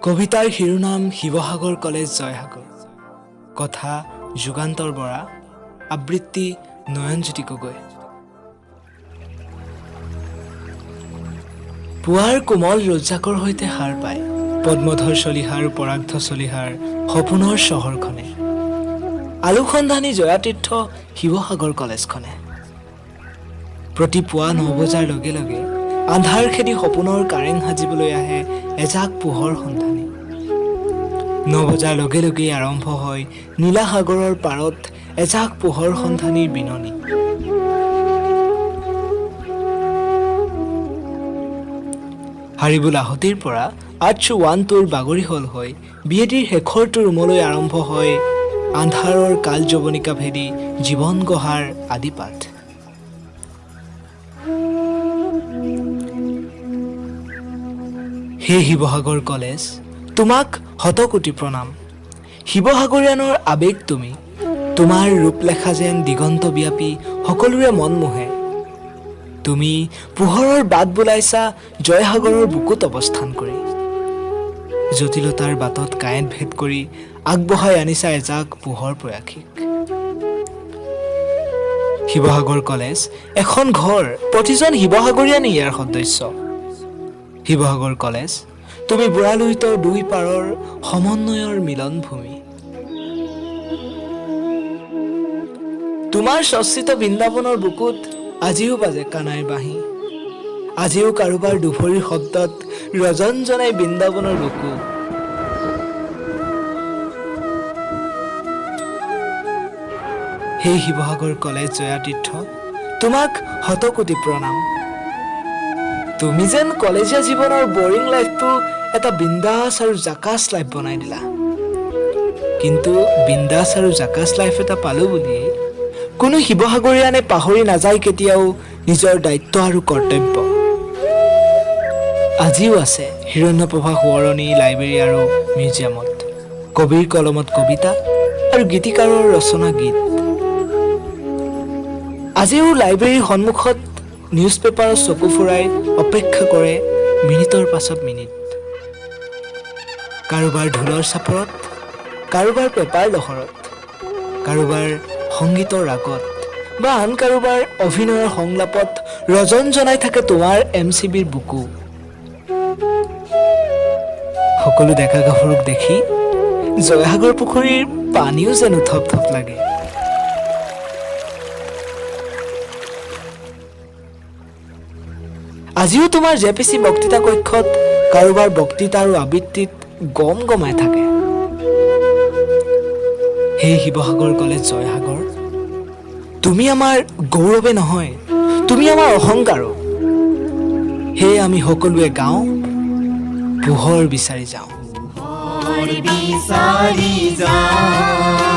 কবিতাৰ শিৰোনাম শিৱসাগৰ কলেজ জয়সাগৰ। কথা যুগান্তৰ বৰা, আবৃত্তি নয়নজ্যোতি গগৈ। পুৱাৰ কোমল ৰ'দজাকৰ সৈতে সাৰ পায় পদ্মধৰ চলিহাৰ পৰাগ্ধ চলিহাৰ সপোনৰ চহৰখনে, আলোকসন্ধানী জয়াতীৰ্থ শিৱসাগৰ কলেজখনে। প্ৰতি পুৱা 9 বজাৰ লগে লগে আন্ধাৰ খেদি সপোনৰ কাৰেং সাজিবলৈ আহে এজাক পোহৰ সন্ধানী। 9 বজাৰ লগে লগেই আৰম্ভ হয় নীলা সাগৰৰ পাৰত এজাক পোহৰ সন্ধানীৰ বিননি। হাৰিবুল আহতিৰ পৰা আৰ্টছ 1 2 বাগৰি হল হৈ বি এ ডিৰ শেষৰটো ৰুমলৈ আৰম্ভ হয় আন্ধাৰৰ কাল যৱনিকা ভেদি জীৱন গঢ়াৰ আদিপাঠ। হে শিৱসাগৰ কলেজ, তোমাক শতকোটি প্ৰণাম। শিৱসাগৰীয়ানৰ আৱেগ তুমি, তোমাৰ ৰূপলেখা যেন দিগন্ত ব্যাপী সকলোৰে মন মোহে। তুমি পোহৰৰ বাট বোলাইছা জয়সাগৰৰ বুকুত অৱস্থান কৰি, জটিলতাৰ বাটত কাঁইট ভেদ কৰি আগবঢ়াই আনিছা এজাক পোহৰ প্ৰয়াসীক। শিৱসাগৰ কলেজ এখন ঘৰ, প্ৰতিজন শিৱসাগৰীয়ানেই ইয়াৰ সদস্য। শিৱসাগৰ কলেজ তুমি বুঢ়ালুইতৰ দুই পাৰৰ সমন্বয়ৰ মিলনভূমি। তোমাৰ চৰ্চিত বৃন্দাবনৰ বুকুত আজিও বাজে কানাইৰ বাঁহী, আজিও কাৰোবাৰ দুভৰিৰ শব্দত ৰজন জনাই বৃন্দাবনৰ বুকু। সেই শিৱসাগৰ কলেজ জয়াতীৰ্থ, তোমাক শতকোটি প্ৰণাম। তুমি যেন কলেজীয়া জীৱনৰ বৰিং লাইফটো এটা বিন্দাছ আৰু জাকাছ লাইফ বনাই দিলা। কিন্তু বিন্দাছ আৰু জাকাছ লাইফ এটা পালো বুলিয়েই কোনো শিৱসাগৰীয়ানে পাহৰি নাযায় কেতিয়াও নিজৰ দায়িত্ব আৰু কৰ্তব্য। আজিও আছে হিৰণ্যপ্ৰভা সোঁৱৰণী লাইব্ৰেৰী আৰু মিউজিয়ামত কবিৰ কলমত কবিতা আৰু গীতিকাৰৰ ৰচনা গীত। আজিও লাইব্ৰেৰীৰ সন্মুখত নিউজ পেপাৰত চকু ফুৰাই অপেক্ষা কৰে মিনিটৰ পাছত মিনিট, কাৰোবাৰ ঢোলৰ চাপৰত, কাৰোবাৰ পেপাৰ লহৰত, কাৰোবাৰ সংগীতৰ ৰাগত বা আন কাৰোবাৰ অভিনয়ৰ সংলাপত ৰজন জনাই থাকে তোমাৰ এম চি বিৰ বুকু। সকলো ডেকা গাভৰুক দেখি জয়সাগৰ পুখুৰীৰ পানীও যেন উথপ থপ লাগে। আজিও তোমাৰ জে পি চি বক্তৃতা কক্ষত কাৰোবাৰ বক্তৃতা আৰু আবৃত্তিত গম গমাই থাকে। সেই শিৱসাগৰ কলেজ জয়সাগৰ, তুমি আমাৰ গৌৰৱে নহয়, তুমি আমাৰ অহংকাৰো। সেয়ে আমি সকলোৱে গাওঁ পোহৰ বিচাৰি যাওঁ। বিচাৰি যাওঁ।